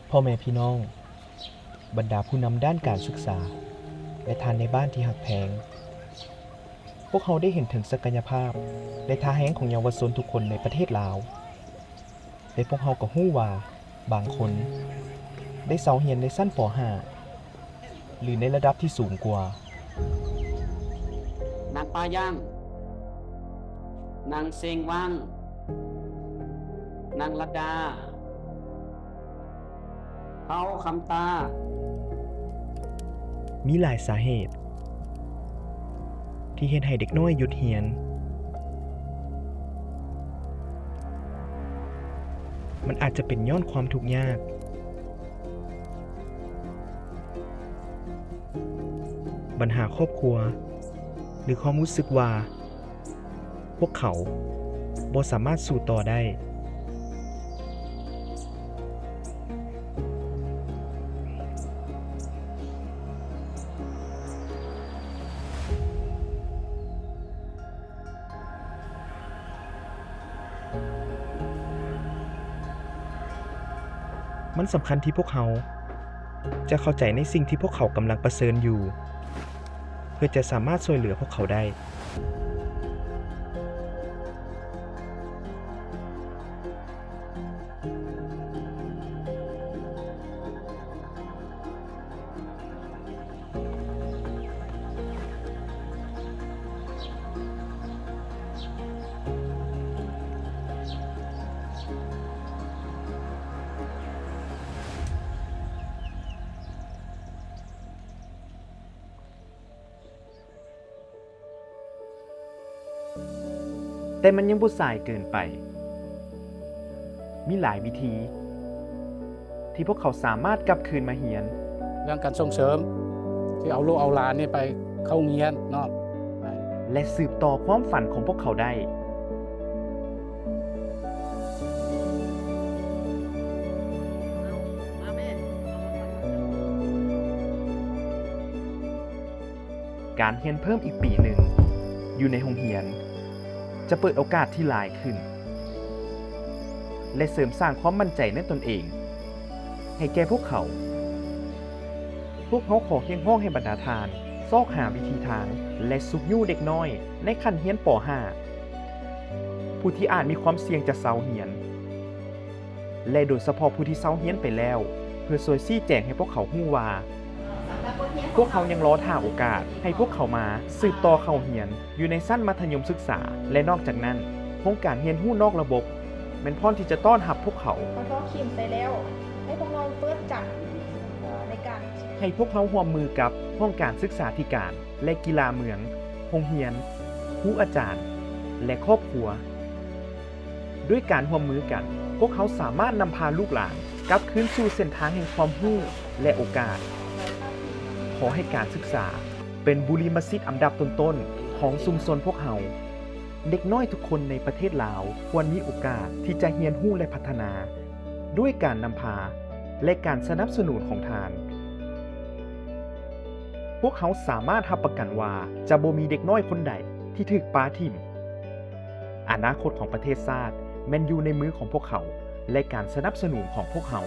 ພໍ່ແມ່ພີ່ນ້ອງ, ບັນດາຜູ້ນຳດ້ານການສຶກສາ ແລະ ທ່ານນາຍບ້ານທີ່ຮັກແພງ, ພວກເຮົາໄດ້ເຫັນເຖິງສັກກະຍະພາບ ແລະ ທ່າແຮງຂອງເຍົາວະຊົນທຸກຄົນໃນປະເທດລາວ, ແລະ ພວກເຮົາກໍຮູ້ວ່າບາງຄົນໄດ້ເຊົາຮຽນໃນຊັ້ນ ປໍຫ້າ ຫຼື ໃນລະດັບທີ່ສູງກວ່າ. ນາງປາຢ່າງ, ນາງເຊງວັງ, ນາງລັດດາ, ເຮົາຄຳຕາ. ມີຫຼາຍສາເຫດທີ່ເຮັດໃຫ້ເດັກນ້ອຍຢຸດຮຽນ. ມັນອາດຈະເປັນຍ້ອນຄວາມທຸກຍາກ, ບັນຫາຄອບຄົວ ຫຼື ຄວາມຮູ້ສຶກວ່າພວກເຂົາບໍ່ສາມາດສູ້ຕໍ່ໄດ້. ມັນສຳຄັນທີ່ພວກເຮົາຈະເຂົ້າໃຈໃນສິ່ງທີ່ພວກເຂົາກຳລັງປະເຊີນຢູ່ ເພື່ອຈະສາມາດຊ່ວຍເຫຼືອພວກເຂົາໄດ້. ແຕ່ມັນຍັງບໍ່ສາຍເກີນໄປ. ມີຫຼາຍວິທີທີ່ພວກເຂົາສາມາດກັບຄືນມາຮຽນ. ເລື່ອງການສົ່ງເສີມ ທີ່ເອົາລູກເອົາຫຼານນີ້ໄປເຂົ້າໂຮງຮຽນເນາະ ແລະ ສືບຕໍ່ຄວາມຝັນຂອງພວກເຂົາໄດ້. ການຮຽນເພີ່ມອີກປີໜຶ່ງຢູ່ໃນໂຮງຮຽນ ຈະເປີດໂອກາດທີ່ຫຼາຍຂຶ້ນ ແລະ ເສີມສ້າງຄວາມໝັ້ນໃຈໃນຕົນເອງໃຫ້ແກ່ພວກເຂົາ. ພວກເຮົາຂໍຮຽກຮ້ອງໃຫ້ບັນດາທ່ານຊອກຫາວິທີທາງ ແລະ ຊຸກຍູ້ເດັກນ້ອຍໃນຂັ້ນຮຽນ ປໍຫ້າ ຜູ້ທີ່ອາດມີຄວາມສ່ຽງຈະເຊົາຮຽນ ແລະ ໂດຍສະເພາະຜູ້ທີ່ເຊົາຮຽນໄປແລ້ວ ເພື່ອຊ່ວຍຊີ້ແຈງໃຫ້ພວກເຂົາຮູ້ວ່າ ພວກເຮົາຍັງລໍຖ້າໂອກາດໃຫ້ພວກເຂົາມາສືບຕໍ່ເຂົ້າຮຽນຢູ່ໃນຊັ້ນມັດທະຍົມສຶກສາ ແລະ ນອກຈາກນັ້ນ, ໂຄງການຮຽນຮູ້ນອກລະບົບແມ່ນພ້ອມທີ່ຈະຕ້ອນຮັບພວກເຂົາ. ເຮົາທໍ້ຖິ້ມໄປແລ້ວ, ໃຫ້ພວກເຮົາເປີດໃຈໃນການ ໃຫ້ພວກເຮົາຮ່ວມມືກັບຫ້ອງການສຶກສາທິການ ແລະ ກິລາເມືອງ, ໂຮງຮຽນ, ຄູອາຈານ ແລະ ຄອບຄົວ. ດ້ວຍການຮ່ວມມືກັນ, ພວກເຮົາສາມາດນຳພາລູກຫຼານກັບຄືນສູ່ເສັ້ນທາງແຫ່ງຄວາມຮູ້ ແລະ ໂອກາດ. ຂໍໃຫ້ການສຶກສາເປັນບຸລິມະສິດອັນດັບຕົ້ນໆຂອງຊຸມຊົນພວກເຮົາ. ເດັກນ້ອຍທຸກຄົນໃນປະເທດລາວຄວນມີໂອກາດທີ່ຈະຮຽນຮູ້ ແລະ ພັດທະນາ ດ້ວຍການນຳພາ ແລະ ການສະໜັບສະໜູນຂອງທ່ານ. ພວກເຮົາສາມາດຮັບປະກັນວ່າຈະບໍ່ມີເດັກນ້ອຍຄົນໃດທີ່ຖືກປະຖິ້ມ. ອະນາຄົດຂອງປະເທດຊາດແມ່ນຢູ່ໃນມືຂອງພວກເຂົາ ແລະ ການສະໜັບສະໜູນຂອງພວກເຮົາ.